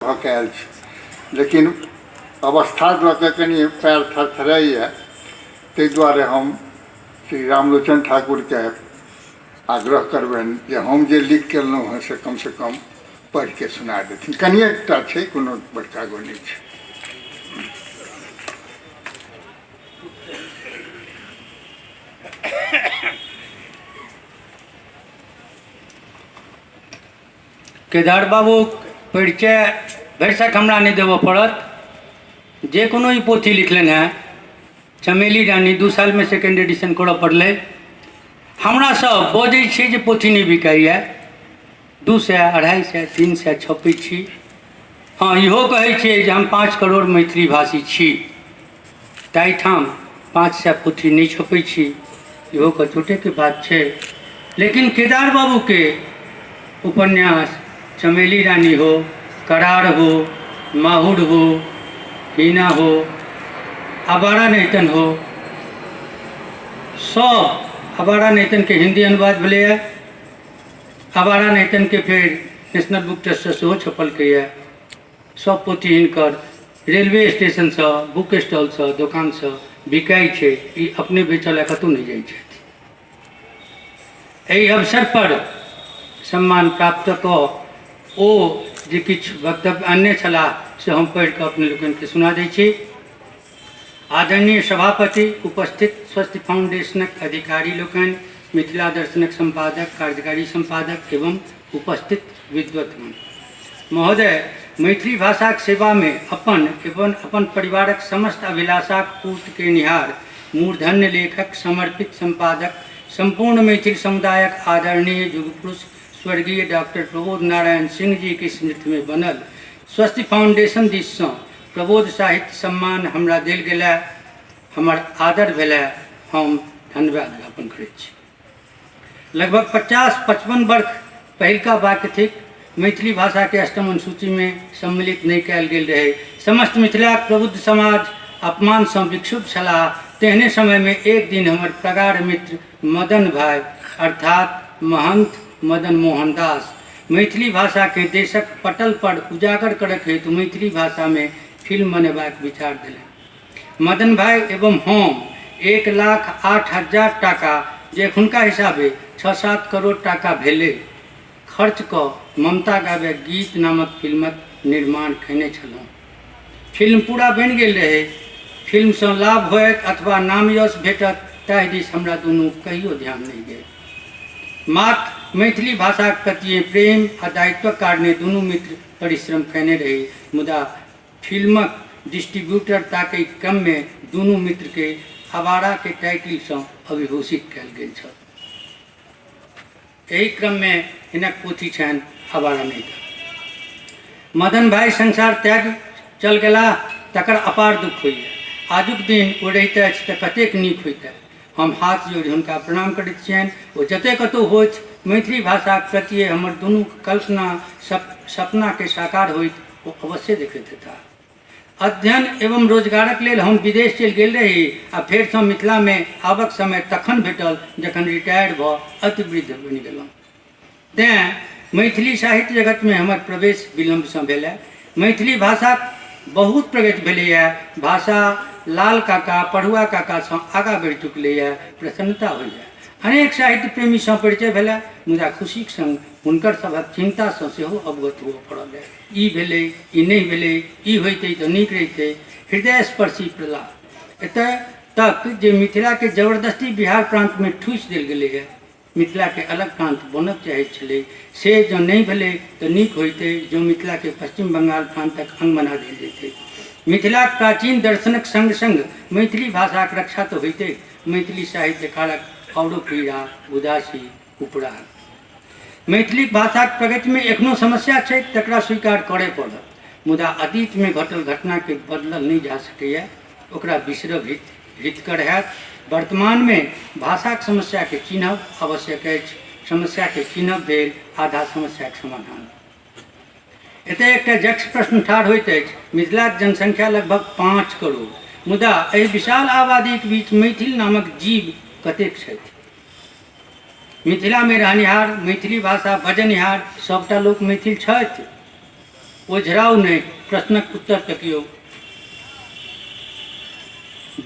भऽ कऽ आयल छी, लेकिन अवस्था लऽ कऽ कनि पैर थरथराइए, ताहि दुआरे हम श्री रामलोचन ठाकुरके आग्रह करबनि जे हम जे लिख कऽ एलहुँ हेँ से कमसँ कम पढ़िके सुना देथिन। कनिएटा छै, कोनो बड़का गो नहि छै। केदार बाबूक परिचय भरिसक हमरा नहि देबऽ पड़त। जे कोनो ई पोथी लिखलनि हेँ, चमेली रानी 2 सालमे सेकेंड एडिशन करऽ पड़लै। हमरा सब बजै छियै जे पोथी नहि बिकाइए, 200, 250, 300 छपै छी। हँ, इहो कहै छियै जे हम 5 करोड़ मैथिली भाषी छी, ताहिठाम 500 पोथी नहि छपै छी, इहो कचोटेके बात छै। लेकिन केदार बाबूके उपन्यास चमेली रानी हो, करार हो, माहुर हो, हीना हो, आवारा नैतन हो, सब आवारा नैतनके हिन्दी अनुवाद भेलैए, आवारा नैतनके फेर नेशनल बुक ट्रस्टसँ सेहो छपलकैए। सब पोथी हिनकर रेलवे स्टेशनसँ, बुक स्टॉलसँ, दोकानसँ बिकाइ छै, ई अपने बेचऽ लए कतहु नहि जाइ छथि। एहि अवसरपर सम्मान प्राप्त कऽ ओ जे किछु वक्तव्य अनने छलाह से हम पढ़ि कऽ अपने लोकनिके सुना दै छी। आदरणीय सभापति, उपस्थित स्वस्ति फाउंडेशनक अधिकारी लोकनि, मिथिला दर्शनक सम्पादक, कार्यकारी सम्पादक एवं उपस्थित विद्वतगण महोदय, मैथिली भाषाक सेवामे अपन एवं अपन परिवारक समस्त अभिलाषाक पूर्ति केनिहार मूर्धन्य लेखक, समर्पित सम्पादक, सम्पूर्ण मैथिल समुदायक आदरणीय युगपुरुष स्वर्गीय डॉक्टर प्रबोध नारायण सिंह जी के स्मृतिमे बनल स्वस्ति फाउंडेशन दिससँ प्रबोध साहित्य सम्मान हमरा देल गेल, हमर आदर भेल, हम धन्यवाद ज्ञापन करैत छी। लगभग 50-55 वर्ष पहिलका वाक्य थिक, मैथिली भाषाके अष्टम अनुसूचीमे सम्मिलित नहि कयल गेल रहै। समस्त मिथिलाक प्रबुद्ध समाज अपमानसँ विक्षुब्ध छलाह। तेहने समयमे एक दिन हमर प्रगाढ़ मित्र मदन भाई अर्थात महंत मदन मोहन दास मैथिली भाषाके देशक पटल पर उजागर करक हेतु मैथिली भाषामे फिल्म बनेबाक विचार देलनि। मदन भाई एवं हम 1,08,000 टाका, जे एखुनका हिसाबे 6-7 करोड़ टाका भेलै, खर्च कऽ ममता गाबे गीत नामक फिल्मक निर्माण कयने छलहुँ। फिल्म पूरा बनि गेल रहै। फिल्मसँ लाभ होयत अथवा नाम यश भेटत ताहि दिस हमरा दुनू कहियो ध्यान नहि गेल। मात्र मैथिली भाषाक प्रति प्रेम आ दायित्वक कारणे दुनू मित्र परिश्रम कयने रही। मुदा फिल्मक डिस्ट्रीब्यूटर ताकै क्रममे दुनू मित्रके आवाराके टाइटिलसँ अभिभूषित कयल गेल छल। एहि क्रममे हिनक पोथी छनि आवारा नैतन। मदन भाई संसार त्याग चल गेलाह तकर अपार दुख होइए। आजुक दिन ओ रहिते अछि तऽ कतेक नीक होइते। हम हाथ जोड़ि हुनका प्रणाम करैत छियनि। ओ जतय कतहु होथि, मैथिली भाषाक प्रति हमर दुनू कल्पना सपनाके साकार होइत ओ अवश्य देखैत हेताह। अध्ययन एवं रोजगारक लेल हम विदेश चलि गेल रही आ फेरसँ मिथिलामे आबक समय तखन भेटल जखन रिटायर्ड भऽ अतिवृद्ध बनि गेलहुँ। तेँ मैथिली साहित्य जगतमे हमर प्रवेश विलम्बसँ भेल। मैथिली भाषाक बहुत प्रगति भेलैए। भाषा लाल काका पढ़ुआ काकासँ आगाँ बढ़ि चुकलैए, प्रसन्नता होइए। अनेक साहित्य प्रेमीसँ परिचय भेल, मुदा खुशीक संग हुनकर सभक चिन्तासँ सेहो अवगत हुअ पड़ल। ई भेलै, ई नहि भेलै, ई होइतै तऽ नीक रहितै। हृदयस्पर्शी प्रलाप। एतय तक जे मिथिलाके जबरदस्ती बिहार प्रान्तमे ठूसि देल गेलैए। मिथिलाके अलग प्रान्त बनक चाहैत छलै, से जँ नहि भेलै तऽ नीक होइतै जँ मिथिलाके पश्चिम बंगाल प्रान्तक अंग बना देल जैतै। मिथिलाक प्राचीन दर्शनक संग संग मैथिली भाषाक रक्षा तऽ होइतै। मैथिली साहित्यकारक औरो पीड़ा, उदासी, उपराग। मैथिली भाषाक प्रगतिमे एखनो समस्या छै, तकरा स्वीकार करय पड़त। मुदा अतीतमे घटल घटनाके बदलल नहि जा सकैए, ओकरा बिसरब हितकर हैत। वर्तमानमे भाषाक समस्याके चिन्हब आवश्यक अछि। समस्याके चिन्हब भेल आधा समस्याक समाधान। एतय एकटा जक्ष प्रश्न ठाढ़ होइत अछि। मिथिलाक जनसंख्या लगभग 5 करोड़, मुदा एहि विशाल आबादीक बीच मैथिल नामक जीव कतेक छथि? मिथिलामे रहनिहार, मैथिली भाषा बजनिहार सभटा लोक मैथिल छथि? ओझराउ नहि, प्रश्नक उत्तर तकियौ।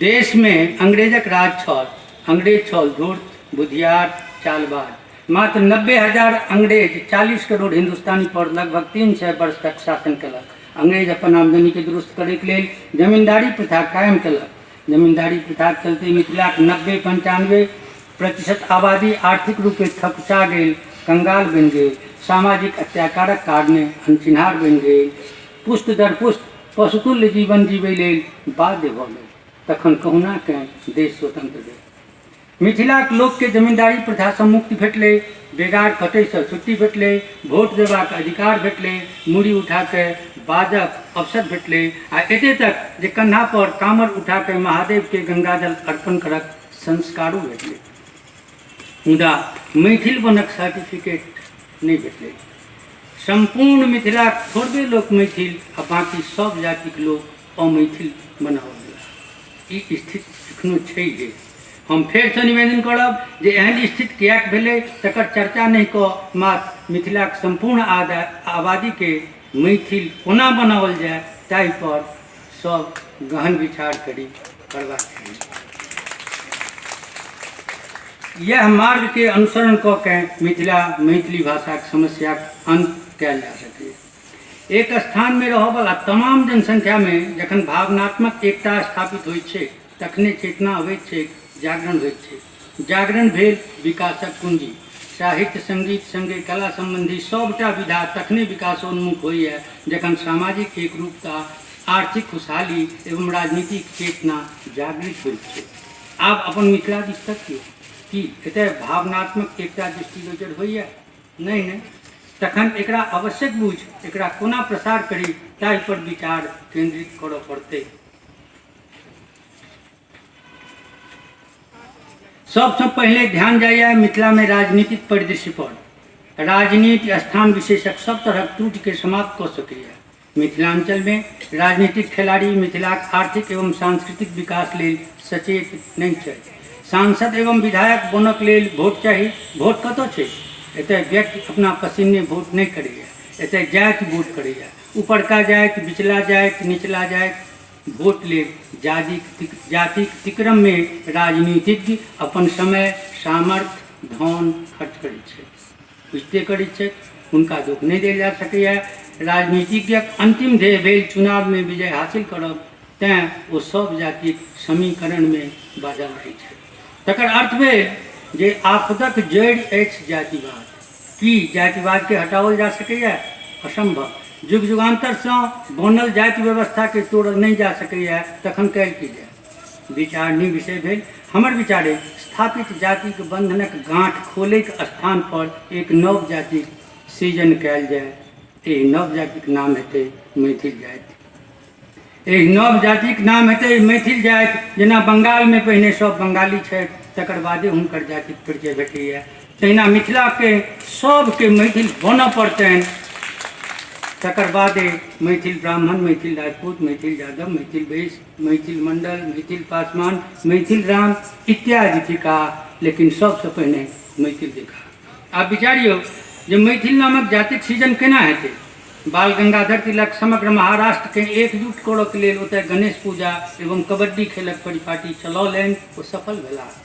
देशमे अंग्रेजक राज छल। अंग्रेज छल धूर्त, बुधियार, चालबाज। मात्र 90,000 अंग्रेज 40 करोड़ हिंदुस्तानी पर लगभग 300 वर्ष तक शासन केलक। अंग्रेज अपन आमदनीके दुरुस्त करैके लेल जमींदारी प्रथा कायम केलक। जमींदारी प्रथाके चलते मिथिलाक 90-95% आबादी आर्थिक रूपे थकुचा गेल, कंगाल बनि गेल, सामाजिक अत्याचारक कारणे अनचिन्हार बनि गेल, पुष्ट दर पुष्ट पशुतुल्य जीवन जीबै लेल बाध्य भऽ गेल। तखन कहुनाके देश स्वतंत्र भेल। मिथिलाक लोकके जमींदारी प्रथासँ मुक्ति भेटलै, बेगार कटैसँ छुट्टी भेटलै, वोट देबाक अधिकार भेटलै, मूड़ी उठाके बाजक अवसर भेटलै आ एते तक जे कन्हा पर कामर उठाके महादेवके गंगाजल अर्पण करक संस्कारो भेटलै। मुदा मैथिल बनक सर्टिफिकेट नहि भेटलै। सम्पूर्ण मिथिलाक थोड़बे लोक मैथिल आ बाँकी सब जातिक लोक अमैथिल बनाओल गेला। ई स्थिति एखनो छै जे हम फेरसँ निवेदन करब जे एहन स्थिति किएक भेलै तकर चर्चा नहि कऽ मात्र मिथिलाक सम्पूर्ण आबादीके मैथिल कोना बनाओल जाय ताहि पर सब गहन विचार करी करबाक चाही। यह मार्गके अनुसरण कऽ के मिथिला मैथिली भाषाक समस्याक अंत कयल जा सकैए। एक स्थानमे रहऽवला तमाम जनसंख्यामे जखन भावनात्मक एकता स्थापित होइत छै तखने चेतना अबैत छै, जागरण होइत छै। जागरण भेल विकासक कुंजी। साहित्य, संगीत संगे कला संबंधी सबटा विधा तखने विकासोन्मुख होइए जखन सामाजिक एकरूपता, आर्थिक खुशहाली एवं राजनीतिक चेतना जागृत होइत छै। आब अपन मिथिला दिस तकियौ, की एतय भावनात्मक एकता दृष्टिगोचर होइए? नहि ने। तखन एकरा आवश्यक बुझि एकरा कोना प्रसार करी ताहि पर विचार केंद्रित करऽ पड़तै। सबसँ पहिले ध्यान जाइए मिथिलामे राजनीतिक परिदृश्य पर। राजनीति स्थान विशेषक सब तरहक त्रुटिके समाप्त कऽ सकैए। मिथिलांचलमे राजनीतिक खिलाड़ी मिथिलाक आर्थिक एवं सांस्कृतिक विकास लेल सचेत नहि छथि। सांसद एवं विधायक बनक लेल वोट चाही। वोट कतऽ छै? एतय व्यक्ति अपना पसिन्ने वोट नहि करैए, एतय जाति वोट करैए। ऊपरका जाति, बिचला जाति, निचला जाति वोट लेल जातिक तिक्रममे राजनीतिज्ञ अपन समय, सामर्थ्य, धन खर्च करै छथि। बुझिते करै छथि, हुनका दोष नहि देल जा सकैए। राजनीतिज्ञक अंतिम ध्येय भेल चुनावमे विजय हासिल करब, तैँ ओ सब जातिक समीकरणमे बाझल रहै छथि। तकर अर्थ भेल जे आपदक जड़ि अछि जातिवाद। की जातिवादके हटाओल जा सकैए? असंभव। युग युगान्तरसँ बनल जाति व्यवस्थाके तोड़ल नहि जा सकैए, तखन कयल की जाय? विचारणीय विषय भेल। हमर विचारे स्थापित जातिक बंधनक गांठ खोलैके स्थान पर एक नव जातिक सृजन कयल जाय। एहि नव जातिक नाम हेतै मैथिल जाति। एहि नव जातिक नाम हेतै मैथिल जाति। जेना बंगालमे पहिने सब बंगाली छथि, तकर बादे हुनकर जातिक परिचय भेटैए, तहिना मिथिलाके सबके मैथिल बनऽ पड़तनि, तकर बादे मैथिल ब्राह्मण, मैथिल राजपूत, मैथिल यादव, मैथिल वैश्य, मैथिल मंडल, मैथिल पासवान, मैथिल राम इत्यादि थिका, लेकिन सबसँ पहिने मैथिल थिका। आब विचारियौ जे मैथिल नामक जातिक सृजन केना हेतै? बाल गंगाधर तिलक समग्र महाराष्ट्रके एकजुट करऽके लेल ओतय गणेश पूजा एवं कबड्डी खेलक परिपाटी चलौलनि, ओ सफल भेलाह।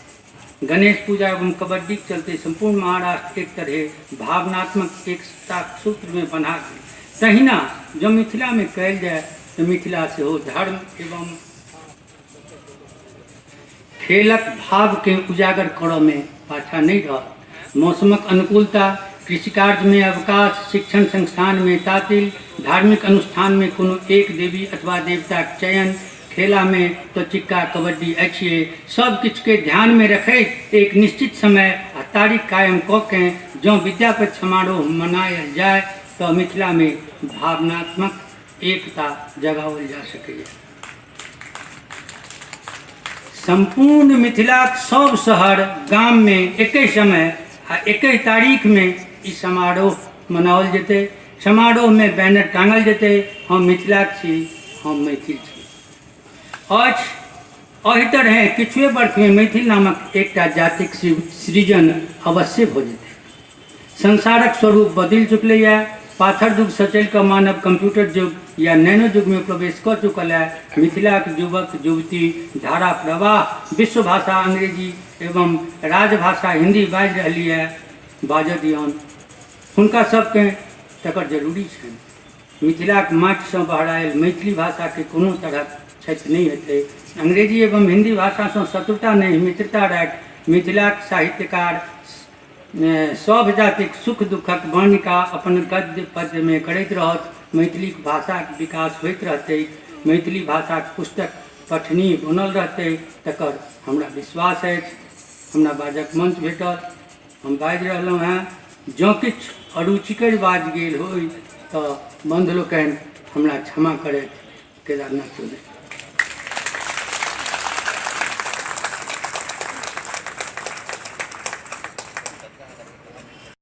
गणेश पूजा एवं कबड्डीके चलते सम्पूर्ण महाराष्ट्र एक तरहे भावनात्मक एकताक सूत्रमे बन्हा गेल। तहिना जँ मिथिलामे कयल जाय तऽ मिथिला सेहो धर्म एवं खेलक भावके उजागर करऽमे पाछा नहि रहत। मौसमक अनुकूलता, कृषि कार्यमे अवकाश, शिक्षण संस्थानमे तातिल, धार्मिक अनुष्ठानमे कोनो एक देवी अथवा देवताक चयन, खेलामे तऽ चिक्का कबड्डी अछिए, सब किछुके ध्यानमे रखैत एक निश्चित समय आ तारीख कायम कऽ के जँ विद्यापति समारोह मनायल जाय तऽ मिथिलामे भावनात्मक एकता जगाओल जा सकैए। सम्पूर्ण मिथिलाक सब शहर गाममे एके समय आ एके तारीखमे ई समारोह मनाओल जेतै। समारोहमे बैनर टाँगल जेतै, हम मिथिलाक छी, हम मैथिल छी। अछि एहि तरहे किछुए वर्षमे मैथिल नामक एकटा जातिक सृजन अवश्य भऽ जेतै। संसारक स्वरूप बदलि चुकलैए। पाथर युगसँ चलि कऽ मानव कम्प्यूटर युग या नैनो युगमे प्रवेश कऽ चुकल है। मिथिलाक युवक युवती धारा प्रवाह विश्व भाषा अंग्रेजी एवं राजभाषा हिन्दी बाजि रहली है, बाजऽ दियौन, हुनका सबके तकर जरूरी छनि। मिथिलाक माटिसँ बहरायल मैथिली भाषाके कोनो तरहक क्षति नहि हेतै। अंग्रेजी एवं हिन्दी भाषासँ शत्रुता नहि, मित्रता राखि मिथिलाक साहित्यकार सभ जातिक सुख दुःखक वर्णिका अपन गद्य पद्यमे करैत रहत। मैथिली भाषाक विकास होइत रहतै, मैथिली भाषाक पुस्तक पठनीय बनल रहतै, तकर हमरा विश्वास अछि। हमरा बाजक मंच भेटल, हम बाजि रहलहुँ हेँ। जँ किछु अरुचिकर बाजि गेल होइ तऽ बन्धु लोकनि हमरा क्षमा करथि। केदारनाथ चौधरी।